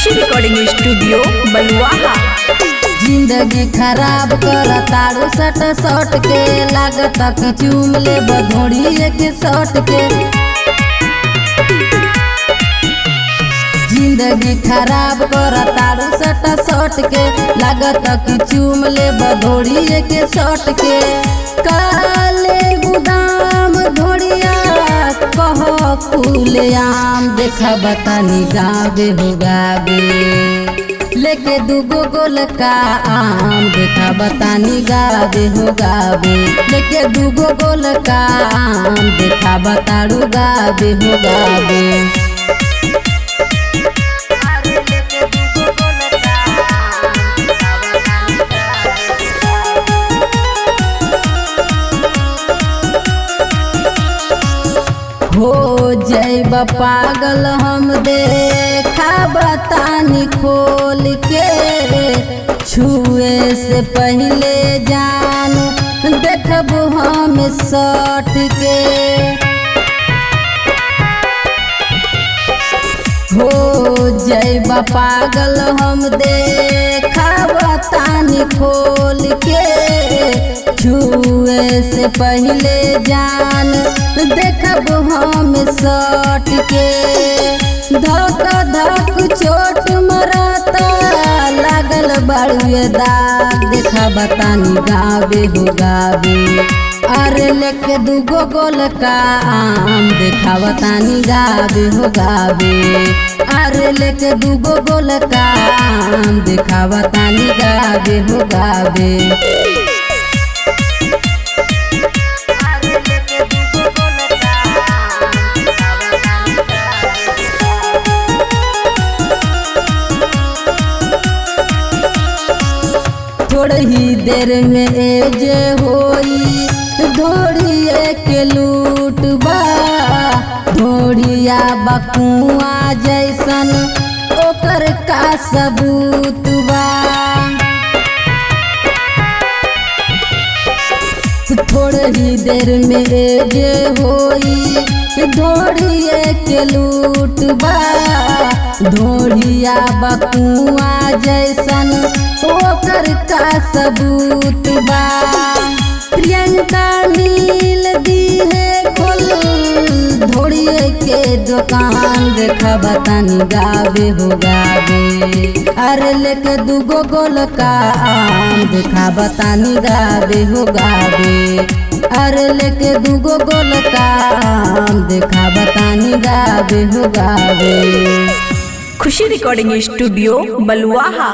खुशी recording studio बलुआहा। जिंदगी खराब कर तारू सट सट के, लागत कि चूम ले बधोड़ी एक सट के। जिंदगी खराब कर तारू सट सट के, लागत कि चूम ले बधोड़ी एक सट के। काले गुदाम धोड़िया कह खुले आम, देखा बतानी गावे हो गावे लेके दूगो गोल का आम, देखा बतानी गावे हो गावे लेके दूगो गोल का आम, देखा बताड़ू गावे हो गावे। हो जैब पागल हम देखा बतानी खोल के, छुए से पहले जान देखब हम सट के। हो जैब पागल हम देखा बतानी खोल के, छुए से पहले जान देखब हम सट के। धक धक चोट मरता लागल बड़ुए दाग, देखा बतानी गावे हो गावे अरे लेके दूगो गोल का आम, देखा बतानी गावे हो गावे अरे लेके दूगो गोल का आम, देखा बतानी गावे हो गावे। थोड़ ही देर में एजे होई धोड़िए के लूटबा, धोड़िया बकुआ जैसन ओकर का सबूत बा। थोड़ ही देर में एजे होई धोड़िए के लूटबा, धोड़िया बकुआ जैसन ओकर का सबूत बा। प्रियंका नील दी है खोल धोड़िए के दुकान, देखा बतानी गावे हो गावे अरे लेके दूगो गोल का आम, देखा बतानी गावे हो गावे अरे लेके दूगो गोल का आम, देखा बतानी गावे हो गावे। खुशी रिकॉर्डिंग स्टूडियो बलुआहा।